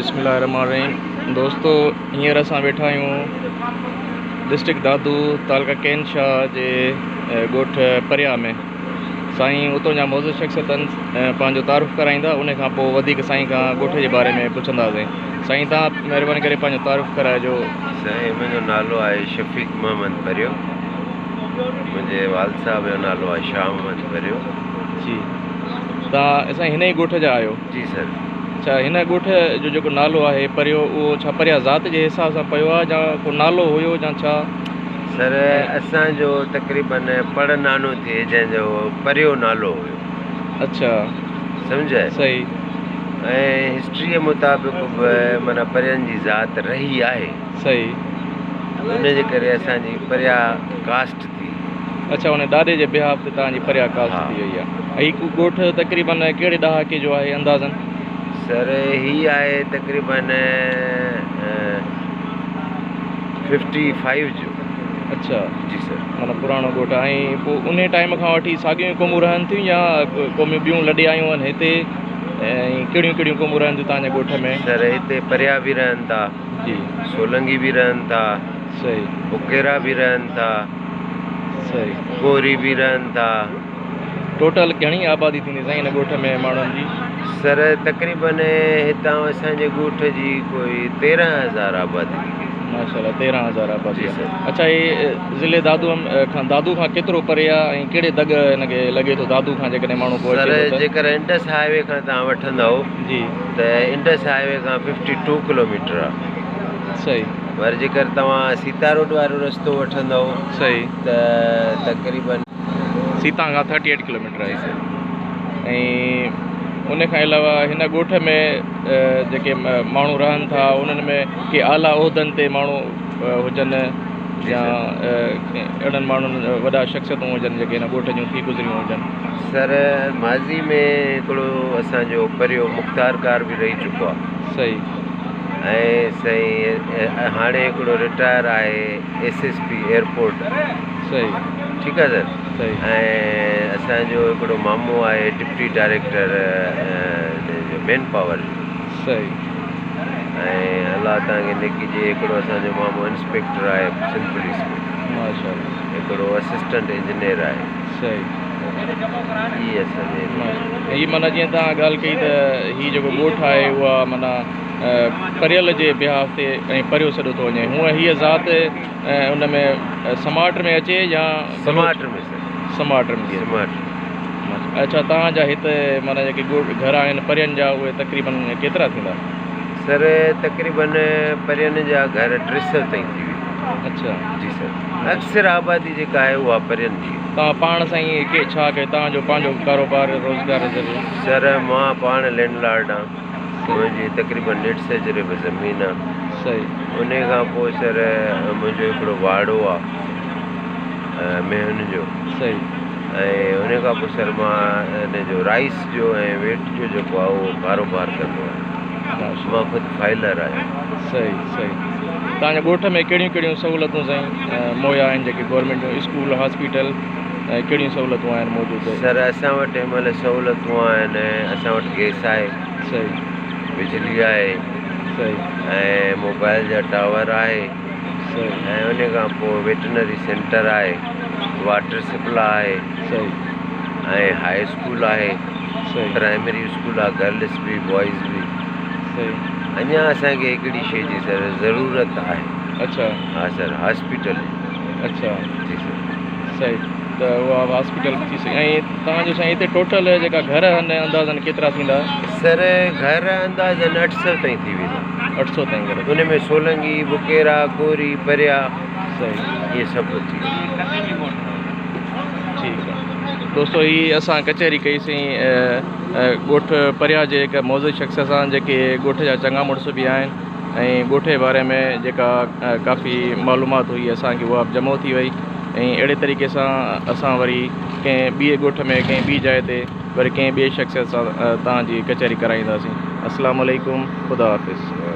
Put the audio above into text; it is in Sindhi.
بسم الله الرحمن الرحيم دوستو هينئر اسان ويٺا آهيون ڊسٽرڪٽ دادو تعلقه ڪين شاهه جي ڳوٺ پريا ۾ سائين اتان جا معزز شخصيتن پنهنجو تعارف ڪرائيندا ان کان پوء وڌيڪ سائين کان ڳوٺ جي باري ۾ پڇنداسين سائين تان مهرباني ڪري پنهنجو تعارف ڪرائجو. سائين منهنجو نالو آهي شفيق محمد پريو منهنجي والد صاحب جو نالو آهي شاهه محمد پريو. جي تان سائين هن ئي ڳوٺ جا آهيو. جي سر. اڇا هن ڳوٺ جو جيڪو نالو آهي پريو اهو ڇا پريا ذات جي حساب سان پيو آهي يا ڪو نالو هيو يا ڇا؟ سر اسان جو تقريبن پڙ نانو ٿئي جنهن جو پريو نالو هيو. اڇا. سمجهه. صحيح. ۽ هسٽريء مطابق به معنيٰ پرين جي ذات رهي آهي. صحيح. ان جي ڪري اسان جي پريا ڪاسٽ ٿي. اڇا ان ڏاڏي جي بيهاف تي توهان جي پريا ڪاسٽ ٿي وئي آهي. هي ڳوٺ تقريبن ڪهڙي ڏهاڪي جو آهي اندازن؟ سر هي آهي تقريبن ففٽي فائيو جو. اڇا جي سر. معنيٰ پراڻو ڳوٺ آهي ۽ پوء انهي ٽائيم کان وٺي ساڳيون ئي قومون رهن ٿيون يا قوميون ٻيون لڏي آيون آهن هتي ۽ ڪهڙيون ڪهڙيون قومون رهن ٿيون توهان جي ڳوٺ ۾؟ سر هتي پريا به رهن ٿا. جي. سولنگي به رهن ٿا. صحيح. بڪيرا به رهن ٿا. صحيح. ڪوري به رهن ٿا. ٽوٽل گهڻي آبادي ٿيندي سائين هن ڳوٺ ۾ ماڻهن جي؟ سر تقريبن هتان اسان جي ڳوٺ جي ڪوئي 13 هزار آبادي ٿيندي. ماشاءالله 13 هزار آبادي جي آهي. سر. اڇا هي ضلعي دادو کان دادو کان ڪيترو پري آهي ۽ ڪهڙي دڳ هن کي لڳي ٿو دادو کان جيڪڏهن ماڻهو ڪو سر اچي ٿو ته؟ جيڪر انڊس هاء وي کان توهان وٺندؤ جي. ته انڊس هاء وي کان ففٽي ٽو ڪلوميٽر آهي. صحيح. پر جيڪر توهان سيتا روڊ وارو رستو وٺندؤ صحيح. ته تقريبن. سيتا کان ٿرٽي ايٽ ڪلوميٽر آهي ۽ ان کان علاوه هن ڳوٺ ۾ جيڪي ماڻهو رهن ٿا انهن ۾ ڪي اعليٰ عهدن تي ماڻهو هجن يا اهڙن ماڻهن وڏا شخصيتون هجن جيڪي هن ڳوٺ جون ٿي گذريون هجن. سر ماضي ۾ هڪڙو اسان جو پريو مختيارڪار به رهي چڪو آهي. صحيح. ۽ سائين هاڻي هڪڙو رٽائر آهي ايس ايس پي ايئرپورٽ. صحيح. ٺيڪ آهي سر. صحيح. ۽ اسان جو هڪڙو مامو آهي ڊپٽي ڊائريڪٽر مين پاور جو. صحيح. ۽ الله توهان کي نيڪي ڏي هڪڙو اسان جو مامو انسپيڪٽر آهي سنڌ پوليس ۾. ماشاءالله. هڪڙو اسسٽنٽ انجنيئر آهي. صحيح. هي اسان جي هي معنيٰ جيئن توهان ڳالهه ڪئي ته هي جيڪو ڳوٺ آهي اها معنيٰ پريل جي بيهاف تي ۽ پريو سڏيو ٿو وڃي هونء هيء ذات ان ۾ سماٽ ۾ اچي يا سماٽ ۾ سر. سماٽ ۾ ٿي اچي. سماٽ. اڇا توهان جا هت معنيٰ جيڪي ڳوٺ گهر آهن پرين جا اهي تقريبن ڪيترا ٿيندا؟ سر تقريبن پرين جا گهر 300 تائين ٿي ويندا. اڇا. جي سر اڪثر آبادي جيڪا آهي اها پرين جي. توهان پاڻ سائين ڪي ڇا ڪيو توهان جو پنهنجو ڪاروبار روزگار ذريعو؟ سر مان پاڻ لينڊ لارڊ آهيان منهنجي تقريبن ڏيڍ سئو جريب زمين آهي. صحيح. انهي کان پوء سر منهنجو هڪڙو واڙو آهي مينهن جو. صحيح. ۽ انهي کان پوء سر مان ان جو رائيس جو ۽ ويٽ جو جيڪو آهي اهو ڪاروبار ڪندو آهيان. مان خود فائلر آهيان. صحيح صحيح. توهان جي ڳوٺ ۾ ڪهڙيون ڪهڙيون سهولتون سائين مهيا آهن جيڪي گورنمينٽ جون اسڪول هاسپيٽل ۽ ڪهڙيون سهولتون آهن موجود؟ سر اسان وٽ هن مهل سهولتون آهن اسان وٽ گئس آهي. صحيح. بجلي آهي. صحيح. ۽ موبائل جا ٽاور آهي. صحيح. ۽ ان کان پوء ويٽرنري سينٽر آهي واٽر سپلاء آهي. صحيح. ۽ هاء اسڪول آهي. صحيح. پرائمري اسڪول آهي گرلس به بوائز به. صحيح. اڃا اسان کي هڪڙي شي جي سر ضرورت آهي. اڇا. ها سر هاسپيٽل جي. اڇا. جي سر. صحيح ته اها هاسپيٽل به ٿي سگهي ۽ توهان جو سائين هتي ٽوٽل جيڪا گهر آهن اندازن ڪيترا ٿيندا؟ سر گهر اندازن 800 تائين ٿي ويندا. 800 تائين گهر. ان ۾ سولنگي، بڪيرا، ڪوري، پريا. صحيح. اهي سڀ اچي ويندا. ٺيڪ آ دوستو هي اسان ڪچهري ڪئي سين ڳوٺ پريا جي هڪ معزز شخص سان جيڪي ڳوٺ جا چڱا مڙس به آهن ۽ ڳوٺ جي باري ۾ جيڪا ڪافي معلومات هئي اسان کي اها به جمع ٿي وئي ۽ اهڙي طريقي سان اسان وري ڪنهن ٻي ڳوٺ ۾ ڪنهن ٻي جاء تي وري ڪنهن ٻي شخصيت سان توهان جي ڪچهري ڪرائينداسين السلام عليڪم خدا حافظ.